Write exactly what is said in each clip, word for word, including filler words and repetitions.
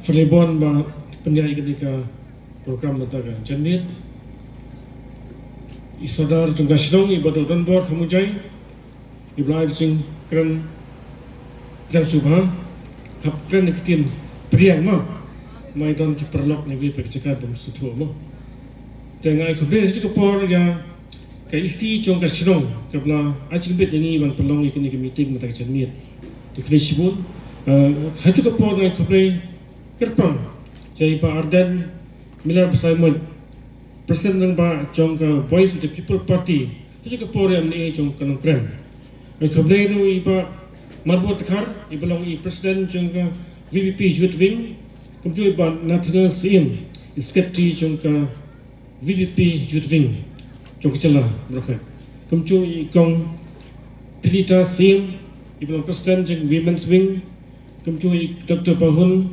Phi la wan ba pynïaid ïa kane ka program mynta ka janmiet. I Sordar jong ka shnong, i Bah Donbor Kharmujai, i Blai jong kren, kren shuh bha, hap kren ïa ka ktien pdiang mo. Mai don ki paralok na kiwei pat ki jaka bym sngewthuh mo. Te nga ai khublei ha kajuh ka por ïa ka E C jong ka shnong kaba la ai jingbit ïa ngi ban pynlong ïa kane ka meeting mynta ka janmiet. Te khublei shibun. Eh, ha kajuh ka por nga ai khublei kyrpang ïa i Bah Ardent Miller Basaiawmoit, President Rangbah jong ka Voice of the People Party, ha kajuh ka por ïa i M L A jong ka Nongkrem. Nga ai khublei ruh ïa i Bah Marbud Dkhar, iba long i President jong ka V P P Youth Wing, kumjuh i Bah Nathaniel Syiem, i Secretary jong ka V P P Youth Wing jong ka jylla baroh kawei. Kumjuh i Kong Pilita Syiem, iba long President jong Women's Wing, kumjuh i Doctor Bahun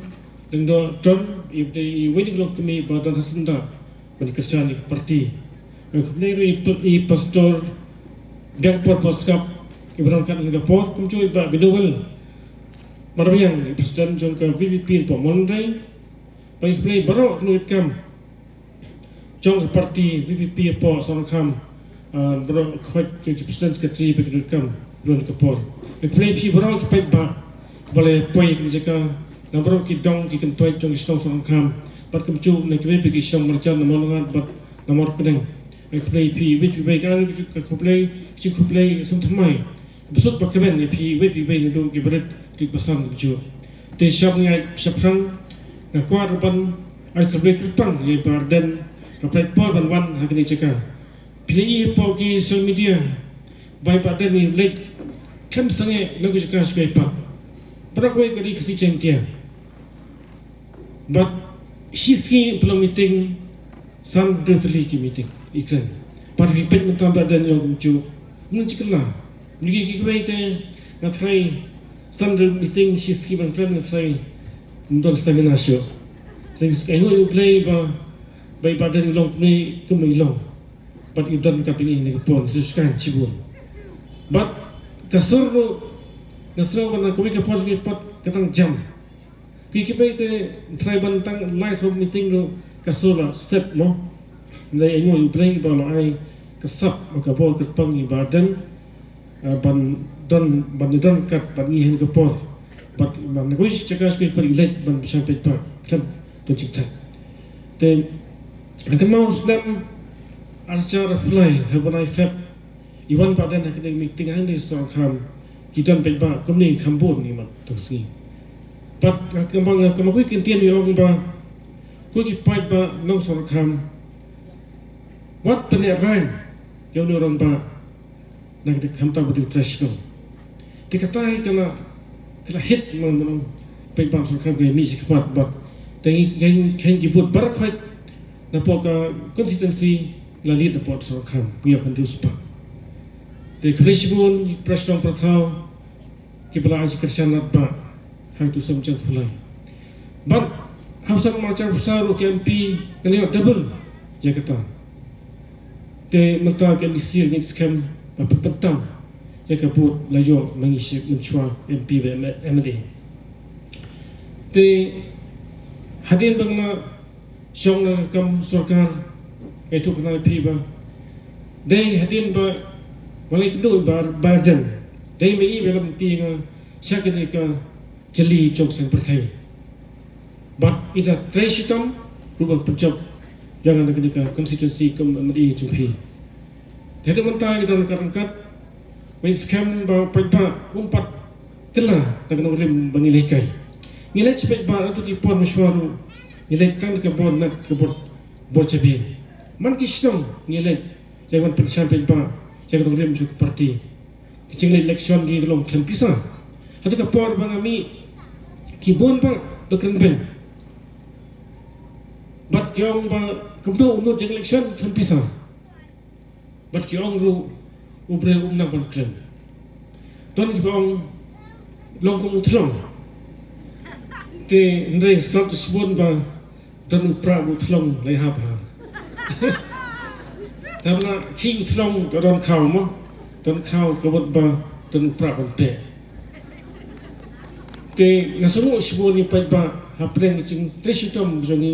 Lyngdoh Don, iba dei iwei na ki longkmie ba don ha syndah ban kyrshan ïa ka party. Nga ai khublei ruh ïa i Pastor Biangpor Paskap, iba don ryngkat ha kane ka por, kumjuh i Bah Binuel Marbiang, i President jong ka V P P hapoh Mawlai. Nga ai khublei baroh ki nongtrei kam jong ka party V P P hapoh Sohryngkham, ah, baroh ki, ki President Secretary bad ki nongtrei kam ruh ha kane ka por. Nga ai khublei ïa phi baroh ki paidbah ba la poi ha kane ka jaka, na baroh ki dong ki kyntoit jong ka shnong Sohryngkham, bad kumjuh na kiwei pat ki shnong marjan na Mawlyngngat bad na Mawryngkneng. Nga ai khublei ïa phi, wei pa wei, ka khublei, ka jingkhublei sngewthuh mai ba suk ba kmen ïa phi wei pa wei naduh ki barit ki basan kumjuh. Te shap ngi ai shaphrang, nga kwah ruh ban ai khublei kyrpang ïa i Bah Ardent, ka pynlait por ban wan ha kane ka jaka. Phi la ïohi hapoh ki social media ba i Bah Ardent i leit khlem sangeh na ka jaka sha kawei pat. Baroh kawei ka ri Khasi Jaiñtia. Bad shi sngi pynlong meeting, san hynriew tylli ki meeting i kren. Bad phi peit mynta Bah Ardent i ong kumjuh, ym don jingkylla. Mynta ki kiwei te nga tharai san hynriew meeting shi sngi ban kren, nga tharai ym don stamina shuh. Te nga ainguh ïa U Blei ba, ba i Bah Ardent i long kumne kumba i long. Bad i don ryngkat bad ngi ha kane ka por, nga sngewsih shibun. Bad ka sur ruh, nga sngew ba na kawei ka por sha kawei pat ka dang jam. Ki, ki bei te trai ban tang lai sbok meeting ruh ka sur la set mo. Nga ainguh ïa U Blei ba u la ai ka sap bad ka bor kyrpang ïa i Bah Ardent, ah, ban don, ban ïadon ryngkat bad ngi ha kane ka por. Bad ban na kawei ka jaka sha kawei pat i leit ban pynshai paidbah khlem don jingthait. Te ha ka maw snem ar hajar arphew lai, ha u bnai Feb, i wan Bah Ardent ha kane ka meeting hangne Sohryngkham, ki don paidbah kumne kham bun, i mat tang sngi. Bad ha ka, ha ka, ha ka kawei ka kyntien i ong ba, ko ki paidbah nong Sohryngkham, wat pynïaid rain ïa une u rangbah, na ka dei khamtam ba dei u trai shnong. Te katai ka la, ka la hit, man, man, paidbah Sohryngkham ka mih sha khmat bad. Te ngi, ngi, ngi, ngi bud baroh khoit napoh ka constituency la leit napoh Sohryngkham, ngi ïoh hynriew spah. Te khublei shibun ïa ki para shnong para thaw kiba la ai jingkyrshan nadbah ha katu ka snem jong phi lai. Bad ha u snem ar hajar arphew saw ruh ka M P ka la ïoh double ïa kata. Te mynta ka M D C ngin skhem ba pyntam ïa ka vote la ïoh ma ngi shi mynshuwa M P bad M-, M L A. Te hadien ba nga la shong ha ka kam sorkar, nga ïathuh khana ïa phi ba dei hadien ba nga la ïakynduh ïa i Bah Ardent, dei ma i ba la lynti ïa nga sha kane ka jylli jong ka seng pyrthei. Bad i da trei shitom ruh ban pynjop ïa nga na kane ka constituency kum M L A jong phi. Te mynta i don ryngkat ryngkat, ngi skhem ba paidbah um pat kylla na ka nongrim ba ngi leit kai. Ngi leit sha paidbah ha kito ki por mynshuwa ruh, ngi leit tang da ka bor met, ka bor, bor jabieng. Man ki shnong ngi leit ïa ban pynshai paidbah ïa ka nongrim jong ka party. Ka jingleit election ki long khlem pisa. Hato ka por ba nga mih, ki bun ba, ba kren beiñ. Bad ki ong ba kumno u nud jingelection khlem pisa. Bad ki ong ruh u briew um nang ban kren. Don kiba ong long kum u thlong. Te hynrei nga sngap shibun ba don u prah u thlong la ïahap ha. Te ba la khih u thlong ka don khaw mo. Don khaw ka mut ba don u prah ban peh. Te nga sngew shibun ïa ki paidbah hapdeng ka jingtrei shitom jong ngi,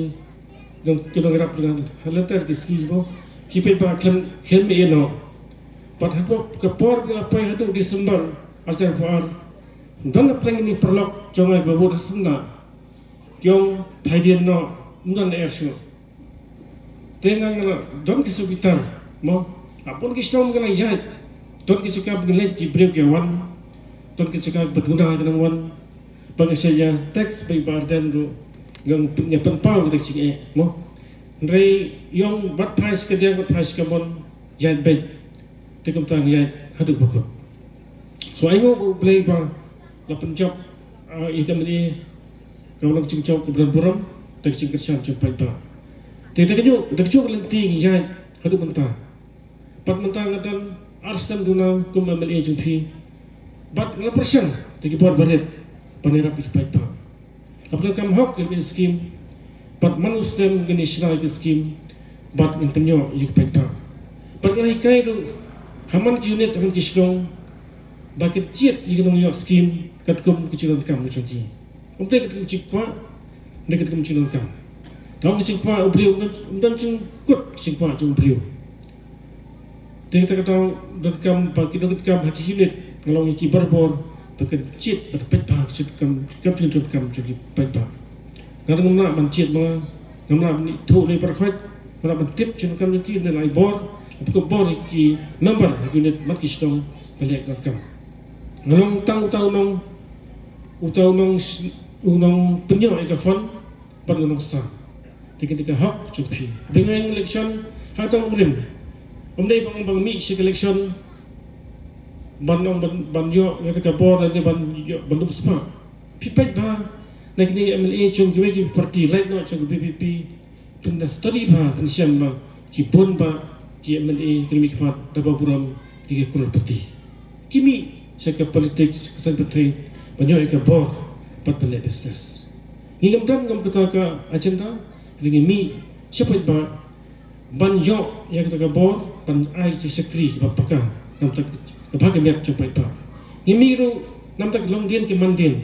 jong ki nongrep jong nga ha lynter ki sngi mo, ki paidbah khlem khlem ïeh noh. Bad hapoh ka por ba la poi haduh December ar hajar arphew ar, don hapdeng kine ki paralok jong nga kiba bud ha syndah ki ong phai dien noh, ym don lyer shuh. Te nga nga la don ki shu bitar mo. La bun ki shitom ki la ïaid. Don ki jaka ba ngi leit ki briew ki wan. Don ki jaka ba duna ki nang wan. Ba nga shah ïa text bad i Bah Ardent ruh nga pyn-, nga pynpaw kita ki jingeh mo. Hynrei ïong bad phai sha ka diang bad phai sha ka mon, ïaid beit. Te kumta ngi ïaid haduh ba kut. So ainguh ba U Blei ba la pynjop, ah, ïa ka MLA, ka long jingjop kaba don burom, da ka jingkyrshan jong u paidbah. Te da kajuh, da kajuh ka lynti ngi ïaid haduh mynta. Bad mynta nga don ar snem duna kum MLA jong phi. Bad nga la pyrshang da ki bor barit ban ïarap ïa ki paidbah. Haba donkam hok ïa ki skim, bad man u snem ngin ïa shna ïa ki skim, bad ngin pynïoh ïa ki paidbah. Bad nga la hikai ruh ha man ki unit, ha man ki shnong, ba kin jied ïa ki nongïoh skim katkum ka jingdonkam jong ki. Ym dei katkum jingkwah, dei katkum jingdonkam. Tang ka jingkwah u briew, ym don jingkut ka jingkwah jong u briew. Te kata ka daw donkam ba ki nongdonkam ha ki unit, nga la ong ïa ki barabor ba kin jied bad peit bha ka jingdonkam, ka jingdonkam jong ki paidbah. Nga ruh ngam lah ban jied ma nga, ngam lah ban ithuh lei baroh khoit, ngam lah ban tip jingdonkam jong ki, ne la ai bor, la pynkup bor ïa ki member ha ki unit, ha ki shnong, ban leh donkam. Nga long tang uta u nong, uta u nong, u nongpynïoh ïa ka fund, bad u nongsan. Te kata ka hok jong phi. Ba ngi ïeng election, ha tang u rim. Ym dei ba nga, ba nga mih sha ka election ban ong ban, ban ïoh ïa ka bor, ne ban ïoh ban lum spah. Phi peit bha na kine ki MLA jong kiwei ki party, lait noh jong ka VPP. Phin da study bha, phin shem ba ki bun bha ki MLA, ki mih khmat, da ba burom, ki, ki crorepati. Ki mih sha ka politics, ka saiñ pyrthei, ban ïoh ïa ka bor bad ban leh business. Ngi ngam don ngam kata ka agenda, hynrei ngi mih sha paidbah ban ïoh ïa kata ka bor, ban ai ka shakri kaba paka na ka bynta ka bha ka miat jong paidbah. Ngi mih ruh na ka bynta ka longdien ki mandien.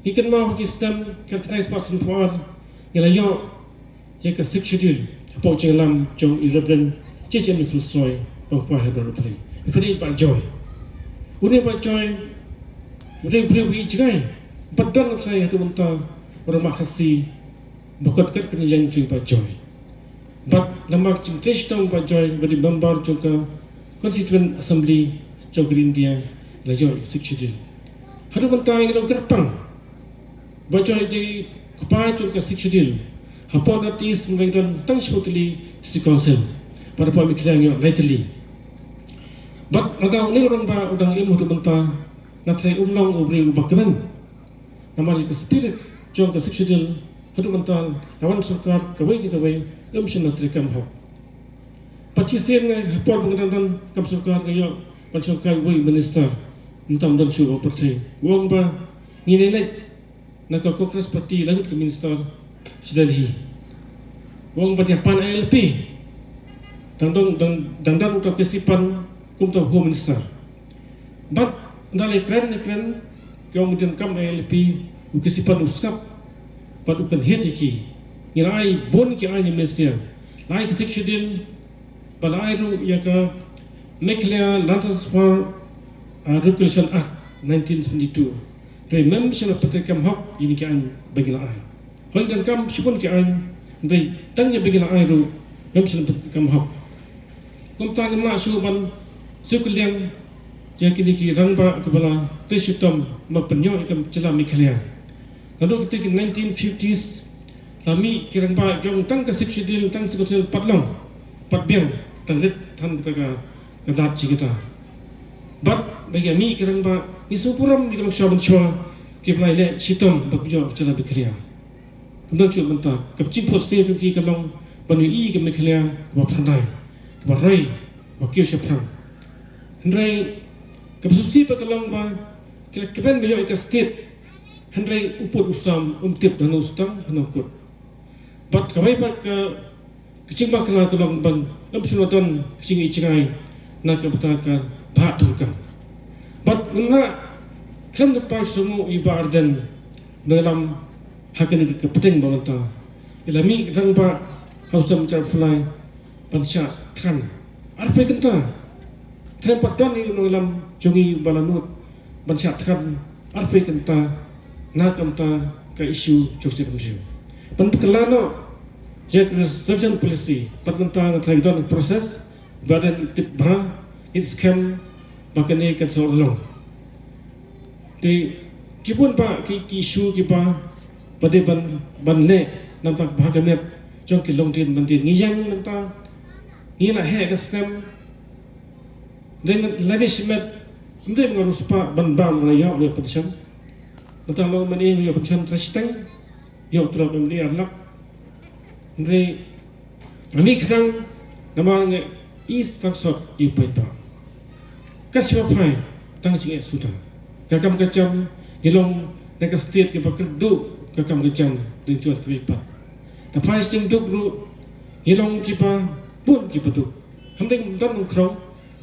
Ngi kynmaw ha ki snem khatkhyndai spah sanphew ar, ngi la ïoh ïa ka Sixth Schedule hapoh jingïalam jong i Reverend J J M Nichols Roy, ba u kpa ha Bharat Utri. Ngi khot ïa i Bah Joy. Une Bah Joy u dei u briew uba ïeit jngai bad don na trai haduh mynta, u rangbah Khasi ba kot kat ka ïeng jong i Bah Joy. Bad namar ka jingtrei shitom u Bah Joy, ba dei member jong ka Constituent Assembly jong ka ri India, la ïoh ïa ka Sixth Schedule. Haduh mynta ngi long kyrpang. Bah Joy dei kpa jong ka Sixth Schedule. Hapoh North East ngi don tang shiphew tylli District Council. Bad hapoh Meghalaya ngi ïoh lai tylli. Bad lada une u rangbah u dang im haduh mynta, nga tharai um long u briew uba kmen. Namar ïa ka spirit jong ka Sixth Schedule haduh mynta, la wan sorkar kawei te kawei, ym shym la treikam hok. Bad shisien nga, ha por ba nga dang don kam sorkar, nga ïoh ban shongkai uwei u minister, mynta ym don shuh ha pyrthei. U ong ba ngin ïaleit na ka Congress Party, la ngut ka minister sha Delhi. U ong ba ïa pan ILP. Dang don, dang, dang don uta u K C Pan kum uta u Home Minister. Bad ynda la kren, la kren, ki ong ba kin kam ILP, u K C Pan u sngap bad u kynhied ïa ki. Ngi la ai bun ki aiñ ha Malaysia. La ai ka Sixth Schedule, bad la ai ruh ïa ka Meghalaya Land Transfer, uh, Regulation Act nineteen seventy-two. Hynrei ym shym la pyntreikam hok ïa kine ki aiñ ba ngi la ai. Hooid, donkam shibun ki aiñ, hynrei tang ïa ba ngi la ai ruh ym shym la pyntreikam hok. Kumta ngim lah shuh ban siew kylliang ïa kine ki rangbah kiba la trei shitom ban pynïoh ïa ka jylla Meghalaya. Naduh kata ka nineteen fifties la mih ki rangbah ki ong tang ka Sixth Schedule, tang Sixth Schedule, pat long pat biang, tang rit than kata ka, ka lad jong kita. Bad ba ïa mih ki rangbah, ngi sngewburom ïa ka longshaw mynshuwa kiba la ïaleh shitom ban pynïoh ïa ka jylla Meghalaya. Kumno shuh mynta, ka jingphohsniew jong ki ka long ban ïohi ïa ka Meghalaya kaba phyrnai, kaba roi, kaba kiew shaphrang. Hynrei kaba sngewsih pat ka long ba ki la kmen ban ïoh ïa ka state, hynrei u pud u sam um tip na hangno u sdang, hangno u kut. Bad kawei pat ka, ka jingbakla ka long ba ym shym la don ka jingïeit jngai na ka bynta ka bhah thungkam. Bad ngim lah Khlem da poi sngewnguh ïa i Bah Ardent, nongïalam ha kane ka pateng ba mynta, i la mih rangbah ha u sdang Jar Phyllai ban shah thngan arphew kynta. Khlem pat don i nongïalam jong ngi ba la nud ban shah thngan arphew kynta na ka bynta ka issue jong ka jaitbynriew. Ban pynkylla noh ïa ka reservation policy, bad mynta nga tharai don process ba dang tip bha, ngin skhem ba kane kan sa urlong. Te ki bun bah ki, ki issue kiba, ba dei ban, ban leh na ka bynta ka bha ka miat jong ki longdien mandien. Ngi ïeng na ka bynta, ngi la heh ka snem, dei lane shimet, ym dei nga riewspah ban bam, nga ïoh, ïoh pension. Mynta long mynne ïoh pension trai shiteng, ïoh turap ym dei ar lak. Hynrei nga mih khnang namar nga ïeit tang sot ïa u paidbah. Ka shu phai tang jingeh suda. Ka kam ka jam, ngi long na ka state kaba kyrduh ka kam ka jam, dang jot kiwei pat. Da phai jingduk ruh, ngi long kiba bun kiba duk. Hynrei ym don nongkhrong,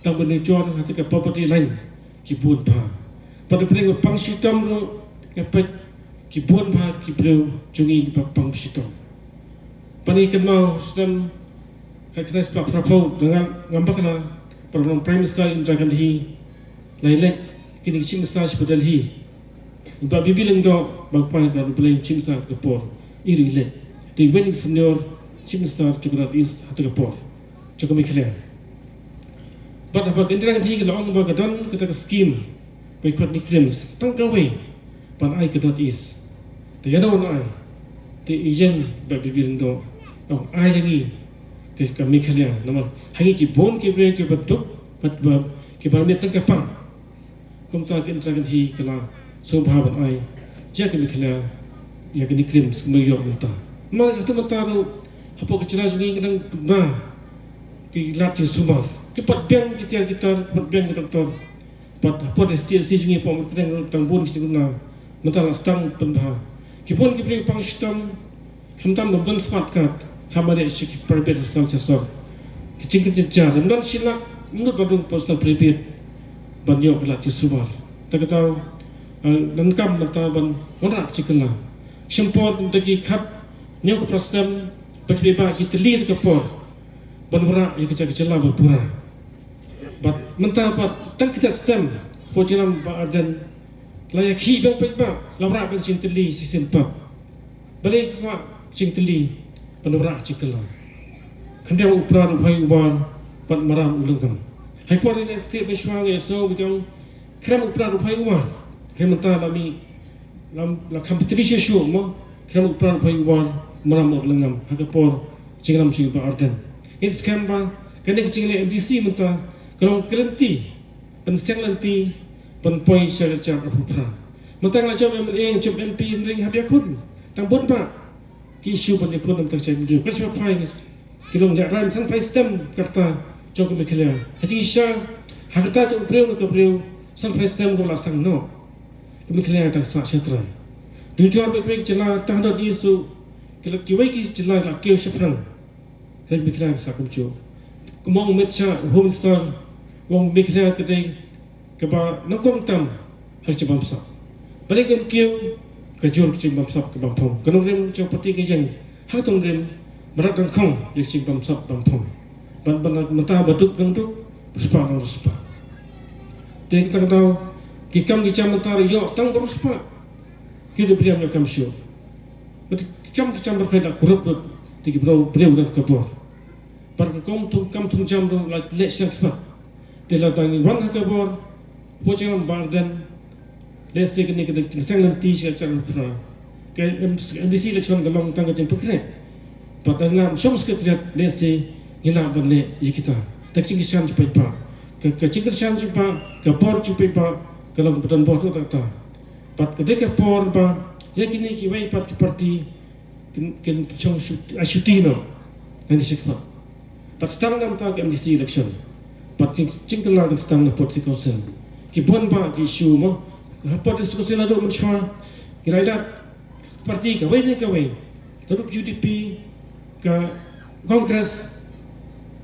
tang ba ngi jot ha ka poverty line ki bun bha. Bad hynrei ba pang shitom ruh, nga peit ki bun bha ki briew jong ngi ba pang shitom. Bad ngi kynmaw snem khatkhyndai spah phraphew, da nga, ngam bakla, ba u Prime Minister Indira Gandhi la ïaleit kine ki Chief Minister shapoh Delhi. Bah B B Lyngdoh, ba u Prime, ba u Blei Chief Minister ha kata ka por, i ruh i leit. Te i wei na ki senior Chief Minister jong ka North East ha kata ka por, jong ka Meghalaya. Bad haba ka Indira Gandhi ka la ong ba ka don kata ka scheme, ba i khot NEIGRIHMS, tang kawei ban ai ka North East. Te ïa don ai. Te i ïeng Bah B B Lyngdoh, ong ai ïa ngi ka, ka Meghalaya, namar ha ngi ki bun ki briew kiba duk, bad ba, kiba miat tang ka pang. Kumta ka Indira Gandhi ka la sngewbha ban ai ïa ka Meghalaya ïa ka NEIGRIHMS, kumba ïoh mynta. Namar hato mynta ruh hapoh ka jylla jong ngi ka dang duna ki lad jingsumar. Ki pat biang ki tiar ki tar, ki pat biang ki doktor. Bad hapoh S T S C jong ngi hapoh Mawryngkneng ruh tang bun ki sdang duna. Mynta la sdang pynbha. Ki bun ki briew pang shitom, khamtam ba don smat kat, ha mareh sha ki private hospital sha sor. Ki jingkynjynjar, ym don shi lak, ym don ba don hospital private ban ïoh ki lad jingsumar. Te kata, eh, donkam mynta ban wanrah ka jingkylla. Shim por kumta ki khathynñiew ka phra snem, ba ki paidbah ki tylli ruh ka por ban wanrah ïa ka jaka jylla ba pura. Bad mynta pat tang kynthah snem, hapoh jingïalam Bah Ardent, la ïakhih biang paidbah, la wanrah biang jingtylli shisien pat. Balei ka kwah jingtylli ban wanrah jingkylla? Khyndiat u Prah u Bhoi u War bad Maram u Lyngngam. Ha ka por ïaleh stieh mynshwa nga ïasngew ba ki ong khlem u Prah u Bhoi u War. Hynrei mynta la mih, la, la kham tylli shuh shuh mo, khlem u Prah u Bhoi u War, Maram u Lyngngam. Ha ka por jingïalam jong i Bah Ardent. Ngin skhem ba kane ka jingleh M D C mynta ka long ka lynti ban seng lynti ban poi sha ka jaka arphew phra. Mynta nga la jop M L A, jop M P, hynrei hap ïakhun tang bun bah ki issue ban ïakhun na ka bynta ka jaitbynriew. Ka shu phai ki long lehrain, san phai stem ka rta jong ka Meghalaya. Ha jingshisha, ha ka rta jong u briew na ka briew, san phai stem ruh la sdang noh. Ka Meghalaya tang sah sha trai. Dujor bad kiwei ki jylla tang ha North East ruh, ki la, kiwei ki jylla la kiew shaphrang. Hynrei ka Meghalaya ka sah kumjuh. Kumba ong u Amit Shah, Home Minister, u ong Meghalaya ka dei kaba nyngkong tam ha ka jingbamsap. Balei kam kiew, ka jur ka jingbamsap ka bamphong. Ka nongrim jong ka party ka ïeng ha ka nongrim, mrad nyngkong ïa ka jingbamsap bamphong. Ban, ban mynta ba duk dang duk, riewspah dang riewspah. Te kata ka daw, ki kam ki jam mynta ruh ïoh tang ba riewspah. Ki dei briew ïoh kam shuh. Bad ki kam ki jam ba khraw da kurup lut, te ki briew, briew da ka bor. Bad ka kam thung, kam thung jam ruh la leh sha ki pat. Te lada ngi wan ha ka bor, hapoh jingïalam Bah Ardent, lehse kane ka dang seng lynti sha ka jaka arphew phra. Ka M D C election ka long tang ka jingpynkhreh. Bad dang lam shong Secretariat, lehse ngi lah ban leh ïa kita. Te ka jingkyrshan jong paidbah, ka, ka jingkyrshan jong paidbah, ka bor jong paidbah ka long ba don bor ruh ta kata. Bad ka dei ka por ba ïa kine kiwei pat ki party kin, kin shong shu-, ai shuti noh. Ngan ïa shu khmat. Bad sdang na ka bynta ka M D C election. Bad jing, jingkylla kan sdang na Port District Council. Ki bun bah ki issue mo. Hapoh District Council haduh mynshuwa, ngi la ïoh party kawei ne kawei. Haduh U D P, ka Congress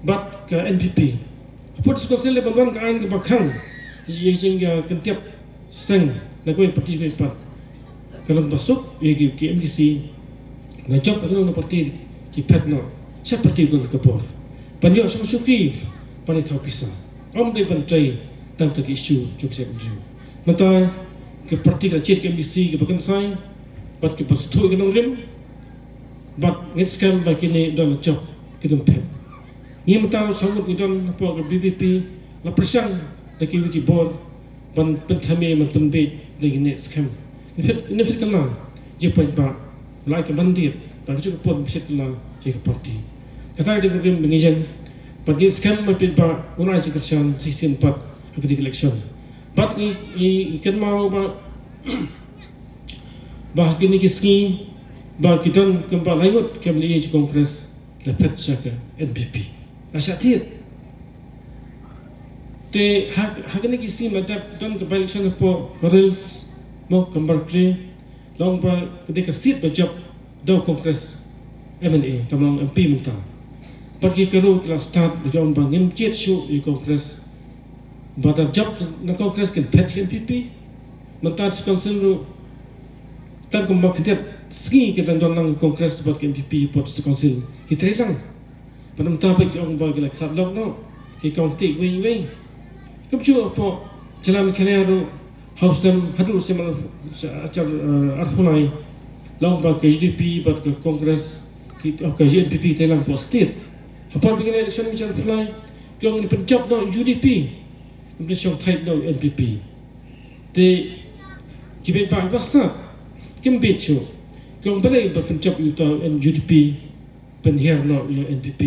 bad ka N P P. Hapoh District Council leh ban wan ka aiñ kaba khang ïa ka jing, ïa ka jingkyntiew seng Na kawei parti kawei pat ka long ba suk ïa ki, ki M D C. Na jop ka long na parti ki phet noh sha parti don ka bor ban ïoh shong shuki ban ïa thaw pisa. Ym dei ban trei tang ta ki issue jong ka M D C. Mynta ka parti ka jied ka M D C ka ba kynsai bad ka ba sdang ka nongrim bad ngeit skhem ba kine don la jop ki don phet. Ngi mynta sa ngut ngi don hapoh ka B P P la pyrshang da kiwei ki bor ban pynthame ban pynbeit da kine skhem. Ngi fit ngi fit kylla ïa paidbah la ka ban diet ba ka juk ka por ngi fit kylla ïa ka parti. Kata ka dei ka rim ba ngi ïeng bad ngi skhem ba paidbah un ai jingkyrshan shisien pat ha ka dei ka election. Bad ngi ngi ngi kynmaw ba ba ha kine ki sngi ba ki don kumba lai ngut ki MLA jong Congress ki la phet sha ka N P P. La shah thied. Te ha ha kine ki sngi la dep don ka by-election hapoh ka Rails mo ka Mawkyrwat long ba ka dei ka seat ba jop da u Congress MLA, tam long M P mynta. Bad ki ka ruh ki la stad ba ki ong ba ngim jied shuh ïa u Congress. Ba da jop na Congress kin phet sha ka N P P. Mynta sha council ruh tang kumba khyndiat sngi ki dang don lang Congress bad ka N P P hapoh sha council ki trei lang. Bad mynta ba ki ong ba ki la khlad lok noh ki kong tik wei wei. Kumjuh hapoh jylla Meghalaya ruh ha u snem haduh u snem ar hajar, eh, arphew lai la ong ba ka U D P bad ka Congress ki, oh, ka U N P P trei lang hapoh state. Hapoh ba ki election hajar arphew lai ki ong ngin pynjop noh U D P. Ngin pynshong thait noh N P P. Te ki paidbah ba stad kim bit shuh. Ki ong balei ba pynjop ïa uta U D P pynhiar noh ïa N P P.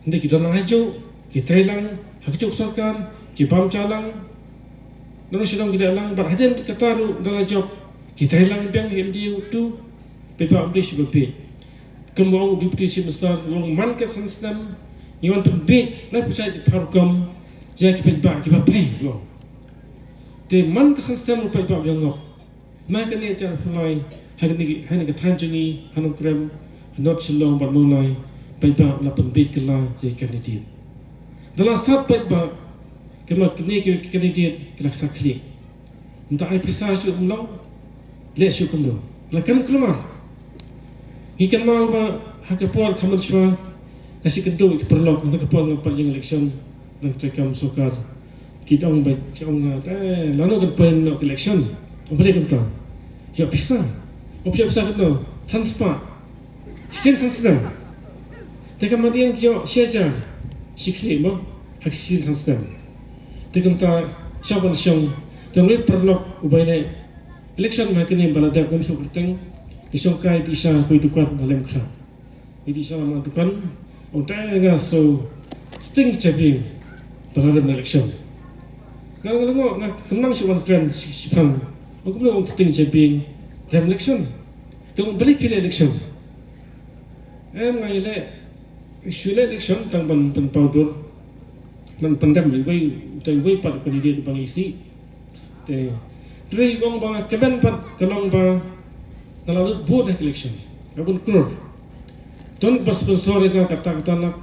Hynrei ki don lang ha juh, ki trei lang ha ka juh sorkar, ki bam ja lang. Naduh sha dong ki dei lang bad hadien kata ruh da la jop ki trei lang biang ha M D U tu. Paidbah ym dei shuh ba bit. Kum u ong u Deputy Chief Minister u ong man ka san snem ngi wan pynbeit laiphew shai phew rukom ïa ki paidbah kiba pei u ong. Te man ka san snem ruh paidbah u ïa ngop. Na kane ka jaka pynlai ha kane ka thaiñ jong ngi ha Nongkrem, ha North Shillong bad Mawlai paidbah la pynbeit kylla ïa ki candidate. Da la stad paidbah, kane ka candidate ka la kata khlieh. Mynta ai pisa shuh kumno, leh shuh kumno. La kren kulmar. Ngi kynmaw ba ha ka por ka mynshuwa ka shi kynduh ki paralok, ha ka por nga pat ïeng election dang treikam sorkar. Ki ong ba, ki ong nga, eh, lano kan poi noh election. Ong balei kumta? Ïoh pisa. Ong ïoh pisa kumno? San spah. Shisien san snem. Te ka madiang ki ïoh shi hajar shi khlieh mo ha ka shisien san snem. Te kumta sha ban shong te ngi paralok u bai leh election ma kane ba la dep ngam shu kyrteng. Ngi shong kai dih sha kawei dukan na Lem Khrap. Ngi dih sha la ma dukan ong te nga so sting chabieng ba la rem election. Nga nga ngo nga kynang shu wan kren shi pang ong kumno ong sting chabieng rem election. Te ong balei phi leh election. Em nga ïaleh shu leh election tang ban pynpaw dur ban pyndem iwei tang iwei pat u candidate ba ngi sih. Te dei ong ba nga kmen pat ka long ba nga la lut vote ha election. Nga bun klur. Don ba sponsor ïa nga kata kata lak.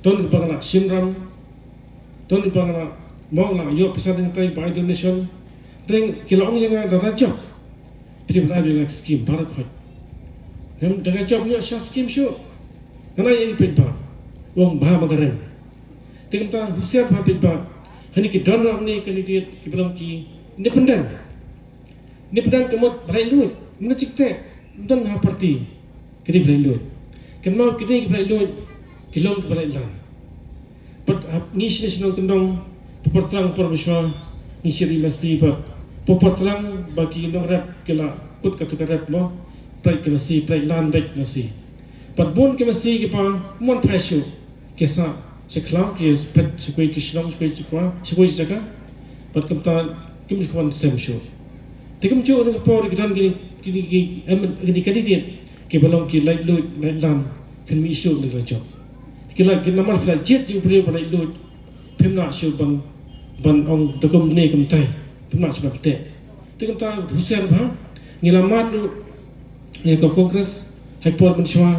Don ba nga la shim ram. Don ba nga la mong la ïoh pisa dang tai ba ai donation. Dang ki la ong ïa nga da la jop. Phi ban ai ïa nga skim baroh khoit. Ngam da nga jop ïoh sha skim shuh. Nga ai ïa phi ba ong ba ma ka rem. Te kumta husiar bha paidbah. Hani ki don rangne candidate kiba long ki independent. Independent ka mut ba laitluid. Ym don jingteh, ym don ha party. Ki dei ba laitluid. Kynmaw ki dei kiba laitluid, ki long kiba laitlan. Bad hap ngi shane shnong kyndong, por por tlang por mynshuwa, ngi shim ïa masi bad por por tlang ba ki nongrep ki la kut kata ka rep mo. Pyrshah ki masi, pyrshah lan bad masi. Bad bun ki masi kiba mon phai shuh. Ki sah sha khlaw ki phet sha kawei ki shnong sha kawei ki jaka. Bad kumta kim ju kwah sem shuh. Te kumjuh na ka por ki don kine kine ki em kine candidate kiba long ki laitluid laitlan kin mih shuh na ka jop. Ki la ki namar ki la jied ïa u briew ba laitluid phim lah shuh ban ban ong da kumne kumtai phim lah shuh ban teh. Te kumta husiar bha ngi la mad ruh ïa ka Congress ha ka por mynshuwa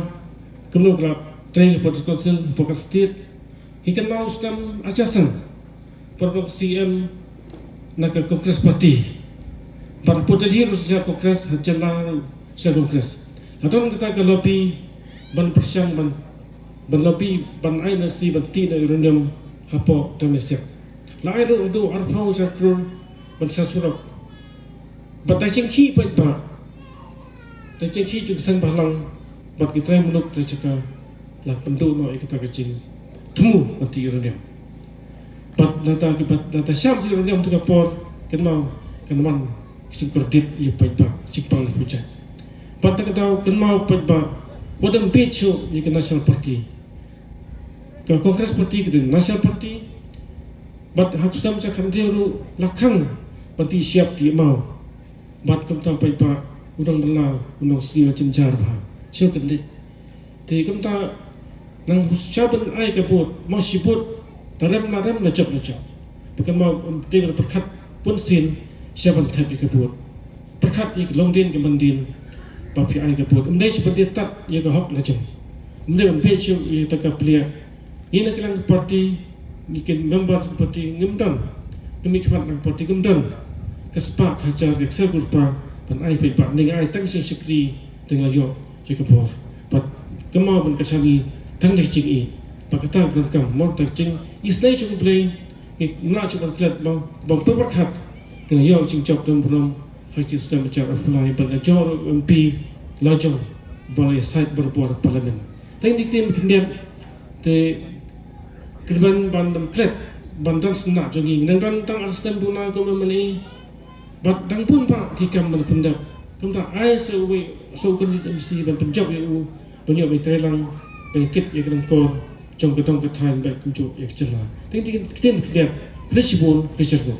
kumno ka la trei ha ka por council ha ka state. Ngi kynmaw stem Achasan por ba C M na ka Congress Party. Bad hapoh Delhi ruh shisha Congress, ha jylla ruh shisha Congress. La don kata ka lobby ban pyrshang ban, ban lobby ban ai N O C ban tih noh ïa u Raniam hapoh Dam Siak. La ai ruh haduh arphew hajar klur ban sa surok. Bad da jingkhih paidbah, da jingkhih jong ki seng bhalang bad ki trai muluk trai jaka, la pynduh noh ïa kata ka jingthmu ban tih ïa u Raniam. Bad lada ki, bad lada shah tih ïa u Raniam ha kata ka por, kynmaw kan wan ka jingkordit ïa paidbah, jingpang ïa u jait. Bad kata ka daw kynmaw paidbah, wat dang bieit shuh ïa ka National Party. Ka Congress Party ka dei National Party. Bad ha u snem khathynriew ruh la khang ban tih shyiap tih maw. Bad kumta paidbah, u nongbylla, u nongsniew jynjar bha. Shuh kyndiat. Te kumta nang shu ban ai ka vote, mo shi vote, la rem la rem, la jop la jop. Ba kynmaw, um, te ban pyrkhat bun sien sha ban thep ïa ka vote. Pyrkhat ïa ka longdien ka mandien ba phi ai ka vote. Ym dei shu ban ïa tat ïa ka hok la jong. Ym dei ban bieit shuh ïa kata ka pliah. Ngi na ka liang ka party, ngi ki member ka party ngim don. Ngi mih khmat na ka party ngim don ka spah ka hajar ka ksiar ka rupa ban ai paidbah, ngi ai tang sha shakri, tang la ïoh ïa ka bor. Bad kynmaw ban kyrshan ngi tang da ka jingïeit. Bad kata ka donkam, mo, da ka jingisynei jong U Blei, ngi mlak shuh ban klet, ba, ba pyrkhat ngi la ïoh jingjop don burom ha ka jingsdang bajam, ha ka pyrthei, bad la jop ruh M P la jong, ba la ïasaid barabor ha Parliament. Tang da ki ktien khyndiat, te kyrmen ban dang klet, ban don snem jong ngi, ngi dang don tang ar snem duna kum u M L A, bad dang bun bah ki kam ban pyndep. Kumta ai sa uwei, sa u candidate M C ban pynjop ïa u ban ïoh ban trei lang, ban kit ïa ka dang kor jong ka dong ka thaiñ bad kumjuh ïa ka jylla. Tang da ki ktien khyndiat, khublei shibun, khublei shibun.